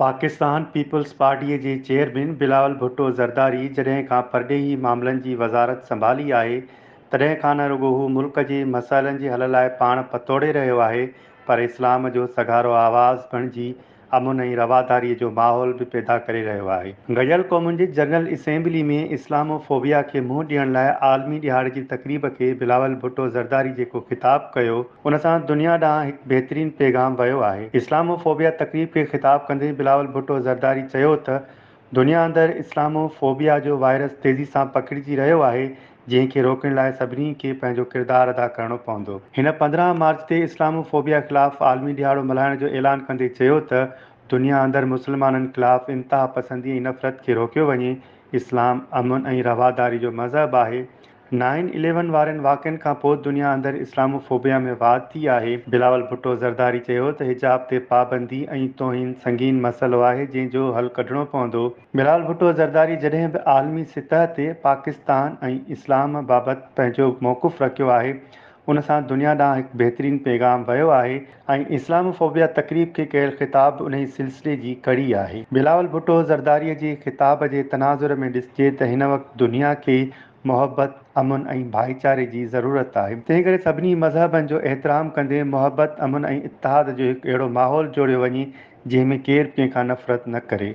Pakistan peoples party جي chairman Bilawal Bhutto Zardari جڏهن کان پرڏيهي معاملن جي وزارت سنڀالي آهي تڏهن کان نه رڳو هو ملڪ جي مسئلن جي حل لاء پاڻ پتوڙي رهيو آهي پر اسلام جو سگهارو آواز بڻجي امن ۽ رواداري جو ماحول به پيدا ڪري رهيو آهي. گڏيل قومن جي جنرل اسيمبلي ۾ اسلامو فوبيا کي منهن ڏيڻ لاء عالمي ڏهاڙي جي تقريب کي بلاول ڀٽو زرداري جيڪو خطاب ڪيو ان سان دنيا ڏانهن هڪ بهترين پيغام ويو آهي. اسلامو فوبيا تقريب کي خطاب ڪندي بلاول ڀٽو زرداري چيو ته دنيا اندر اسلامو فوبيا جو وائرس تيزي سان پکڙجي رهيو آهي، جنهن کي روڪڻ لاء سڀني کي پنهنجو ڪردار ادا ڪرڻو پوندو. هن 15 مارچ تي اسلامو فوبيا خلاف عالمي ڏهاڙو ملهائڻ جو اعلان ڪندي چيو ته دنيا اندر مسلمانن خلاف انتهاپسندي ۽ نفرت کي روڪيو وڃي، اسلام امن ۽ رواداري جو مذهب آهي، نائن اليون وارن واقعن کانپوء دنيا اندر اسلامو فوبيا ۾ واڌ ٿي آهي. بلاول ڀٽو زرداري چيو ته حجاب تي پابندي ۽ توهين سنگين مسئلو آهي جنهن جو حل ڪڍڻو پوندو. بلاول ڀٽو زرداري جڏهن به عالمي سطح تي پاڪستان ۽ اسلام بابت پنهنجو موقف رکيو آهي ان سان دنيا ڏانهن هڪ بهترين پيغام ويو آهي ۽ اسلامو فوبيا تقريب کي ڪيل خطاب به انهي سلسلي جي ڪڙي آهي. بلاول ڀٽو زرداري جي خطاب جي تناظر ۾ ڏسجي ته هن وقت دنيا کي محبت، امن ۽ ڀائيچاري جي ضرورت آهي. تنهنڪري سڀني مذهبن جو احترام ڪندي محبت، امن ۽ اتحاد جو هڪ اهڙو ماحول جوڙيو وڃي، جنهن ۾ ڪير به ڪنهن کان نفرت نه ڪري.